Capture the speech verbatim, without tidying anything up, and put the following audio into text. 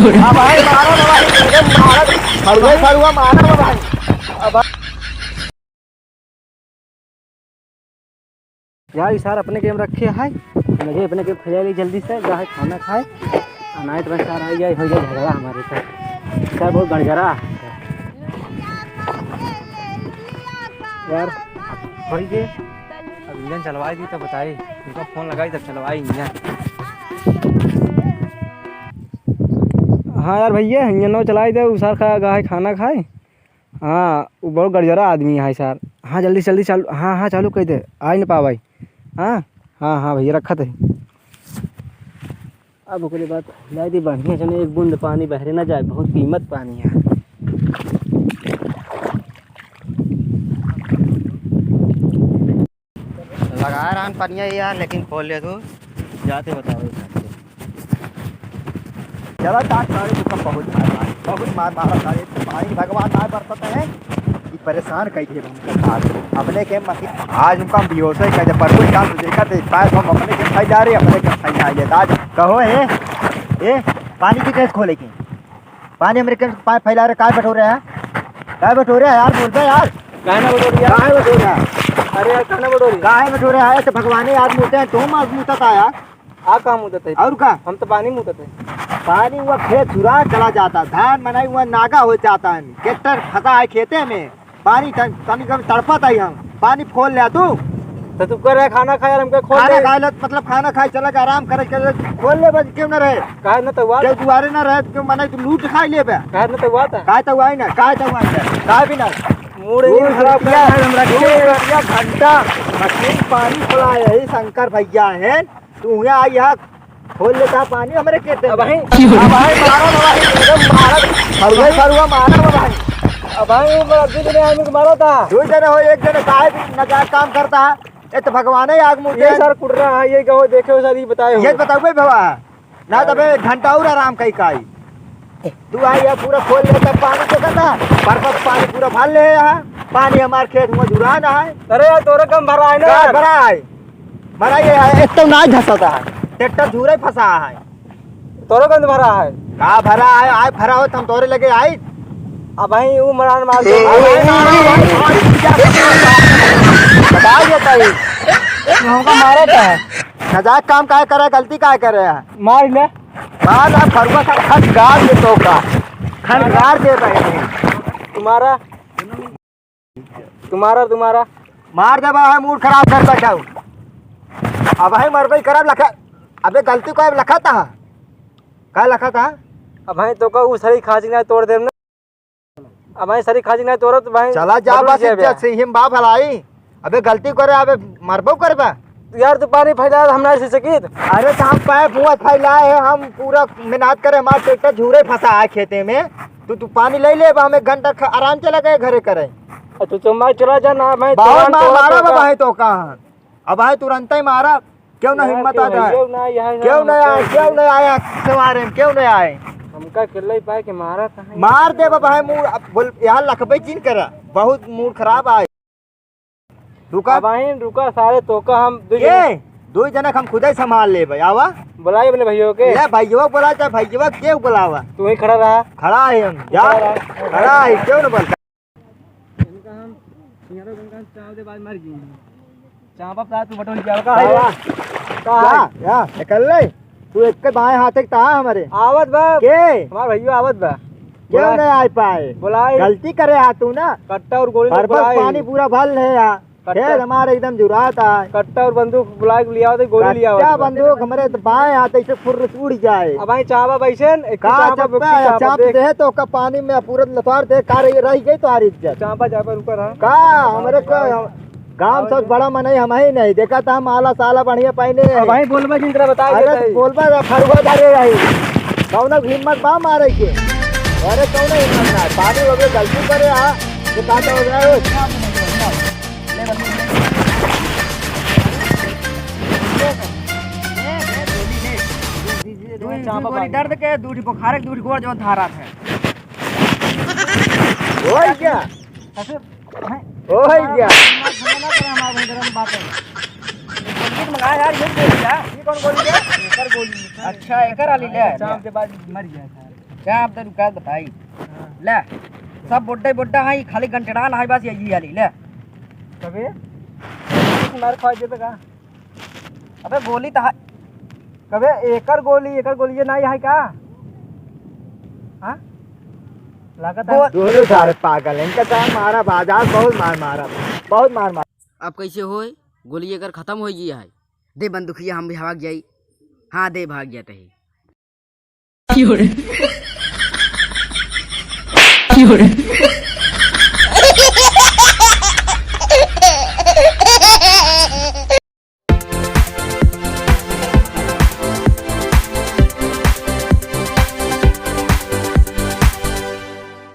अब भाई मारो ना भाई, एकदम मारो। फरुआ, फरुआ मारो ना भाई। अब यार, ई सार अपने के में रखे है, लगे अपने के फैला ली जल्दी से, जा है खाना खाए। आ नाहीं तो बस सार आई जाए, हो जाए झगड़ा हमारे साथ। सार बहुत गड़गड़ा है। यार, भाई के अब इंजन चलवाई दी तो बताई, उनका फोन लगाई तब चलवाई इंजन। हाँ यार भैया, इंजन नौ चलाई दे, उ सार का गा है खाना खाए। हाँ, उ बहुत गड़जरा आदमी है सार। हाँ, जल्दी से जल्दी चालू, हाँ, हाँ, चालू कर दे, आई न पावाई। हाँ, हाँ, हाँ भैया, रखत है। अब ओकरे बाद लाई दी बढ़िया से, एक बूंद पानी बहरे ना जाए, बहुत कीमत पानी है। लगा रहन पनिया यार, लेकिन खोल ले तू, जाते बताओ। चला, तार सारे तुका बहुत मार मार, बहुत मार मारा सारे। पानी भगवान ना बरसत है, ये परेशान कई दिए हमको सारे। अपने के मसीह आज उनका हम बेहोश है, कहते पर कोई काम तो देखा थे, पाए हम अपने के खाई जा रहे, अपने के खाई जा रहे। आज कहो, ए, ए, पानी की कैसे खोले की? पानी हमरे के पाइप फैला रहे, काय बटोरे है? काय बटोरे है यार, बोल बे यार। काहे ना बटोरी यार? काहे बटोरे है? अरे यार, काहे ना बटोरी? काहे बटोरे है? ऐसे भगवाने यार मुँहते हैं, तुम आज मुँहता था यार। आ का मुँहता था? और का? हम तो पानी मुँहता था। पानी हुआ खेत चुरा चला जाता, धान मनाई हुआ नागा हो जाता है, ट्रैक्टर फंसा है खेते में, पानी तन-, तनी कम तड़पत है हम, पानी खोल ले तू। तो तू कर रहा है खाना खा यार, हमका खोल खाना ले। खाए ला, मतलब खाना खाए चला के आराम करे, करे, खोल ले बस, क्यों ना रहे? काहे ना तउआ? क्यों दुआरे ना रहे, क्यों मने तू लूट खाई लेबे? काहे ना तउआ था? काहे तउआ ही ना, काहे तउआ ही ना, काहे भी ना? मूड ही मूड खराब कर दिया, दिया है हमरा के। दो रुपया घंटा मशीन पानी खोला है, यही शंकर भैया है, तू यहाँ आई यहाँ खोल लेता पानी हमरे खेते में। अब भाई, अब भाई मारा ना भाई, एकदम मारा, फरुआ ही फरुआ मारा ना भाई। अब भाई, वो अब्दुल ने आदमी को मारा था। दो जने हो, एक जने काहे भी नाजायज काम करता है, ये तो भगवान ही आग मुझे। ये सर कुट रहा है, ये कहो, देखे हो सर, ये बताए हो। ये बताओ भाई बाबा, ना तबे एक घंटा और आराम कई काई। तू आई है पूरा खोल लेता पानी को करना, बरसात पानी पूरा भर ले यहाँ, पानी हमारे खेत में जुड़ा ना है। अरे यार, तोरे कम भरा है ना का यार? भरा है? भरा ये है, एक तो ना धसता है, ट्रैक्टर धूरे फंसा है। तोरो गंद भरा है। का भरा है? आय भरा हो, हम तोरे लगे आई। अब भाई, ऊ मरान मार दे। ए, ए, ए, ए, ए, बता ये भाई। तू हमका मारा का है? नाजायज काम काहे करे, गलती काहे करे है? मार ले। मार ना, फरुआ का खन गाड़ दे तो का। खन गाड़ दे भाई। तुम्हारा तुम्हारा, तुम्हारा। मार देबा है, मूड खराब कर बैठा हूँ। अब है मरबई करब लखा। अबे गलती को अब लखा था। का लखा था? अब है तो का ऊ सरी खांची ना तोड़ देब ना। अब है सरी खांची ना तोड़ब तो भाई चला जा बदल बस जाबे। इज्जत से ही बा भलाई। अबे गलती करे, अबे मरबो करबा। यार, तू पानी फैला, हम ना सी सकित। अरे, तो हम पाइप हुआ फैलाए हैं, हम पूरा मेहनत करे, हमारा ट्रैक्टर झूरे फंसा है खेते में। तू, तू पानी ले ले, अब हम एक घंटा ख-, आराम चला गए घरे करे। अच्छा, तो मैं चला जा ना, मैं बहुत तुरंत मार, तोड़ मारा दूंगा। बा भाई तो कहाँ? अब भाई तुरंत ही मारा, क्यों ना यार, हिम्मत क्यों आता है? क्यों ना, यहाँ क्यों ना आए, क्यों ना आए सवारे में, क्यों ना आए? हमका अकेला ही पाए के मारा था। मार दे बा भाई, मूड, अब बोल, यहाँ लखबे जिन करा, बहुत मूड खराब आए। रुका। अब आइन, रुका, सारे तोका हम दुई के? जने दुई जनक हम खुदे संभाल लेबे, आवा। बुलाई अपने भइयो के। ले भइयो बुला, चाहे भइयो के बुलावा। तू ही खड़ा रहा। खड़ा है हम, जा। खड़ा रहा। खड़ा है, क्यों न बोलता? इनका हम, इनका हम चाँप दे बाद मर गई। चाँपा पता तू बटोर क्या का है? आवा। का है? का? या, निकल ले। तू एक के बाएं हाथ एक ता हमारे। आवत बा। के? हमार भइयो आवत बा। क्यों बुलाई। नहीं आ पाए? बुलाई। गलती करे हा तू ना। कट्टा और गोली बरबस बुलाई। पानी पूरा भर ले हा। कट्टा। खेत हमारे एकदम जुरात आए। कट्टा और बंदूक बुला के लियावत है, गोली लियावत कट्टा है। बंदूक हमरे तो बाएं हाथ ऐसे फुर्र से उड़ जाए। अब भाई चाँपा बैसन, एक का चाँपा चाँपा, बुक्की चाँपा चाँप देख। दे तो का पानी में पूरा लतार दे, का रही, रही गई तो हारी इज्जत। चाँपा, चाँपा रुका रहा। का हमरे को गाँव से बड़ा मनई हम ही नहीं, देखा था हम आला साला बढ़िया पहने हैं। अब भाई बोलबा जिन तरह बता अरे देता है। बोलबा रे, फरुआ धरे रही। कौनो हिम्मत बा मारे के? अरे कौनो हिम्मत ना, पानी हो गए, गलती करे आ, ये काटा हो गया हो। दू, दू गोली दर्द के, दू ठो बुखार के, दू ठो गोड़ जो धारा है। हो गया। कैसे? हैं? हो गया। हमारा, हमारा, हमारा, हमारा, हमारा बात है। गोली तो मंगाया यार, ये गोली है। ये कौन गोली है? एकर गोली है। अच्छा, एकर वाली ले। चाँप के बाद मर गया था। क्या आप तो रुका बताई। हाँ। ले, सब बुड्ढे बुड्ढा है, खाली गंटड़ान है बस, यही हाली ले। कबे? मार खा जेबे का? अबे गोली तो है। कबे एकर गोली, एकर गोली ये नहीं है का? हाँ? लागत है। गोल- दोनों सारे पागल हैं, इनका तो मारा बाजार, बहुत मार मारा, बहुत मार मारा। अब कैसे होए? गोली एकर खतम होइ गया है। दे बंदूकिया, हम भी भाग जाई। हाँ, दे भाग जाते ही।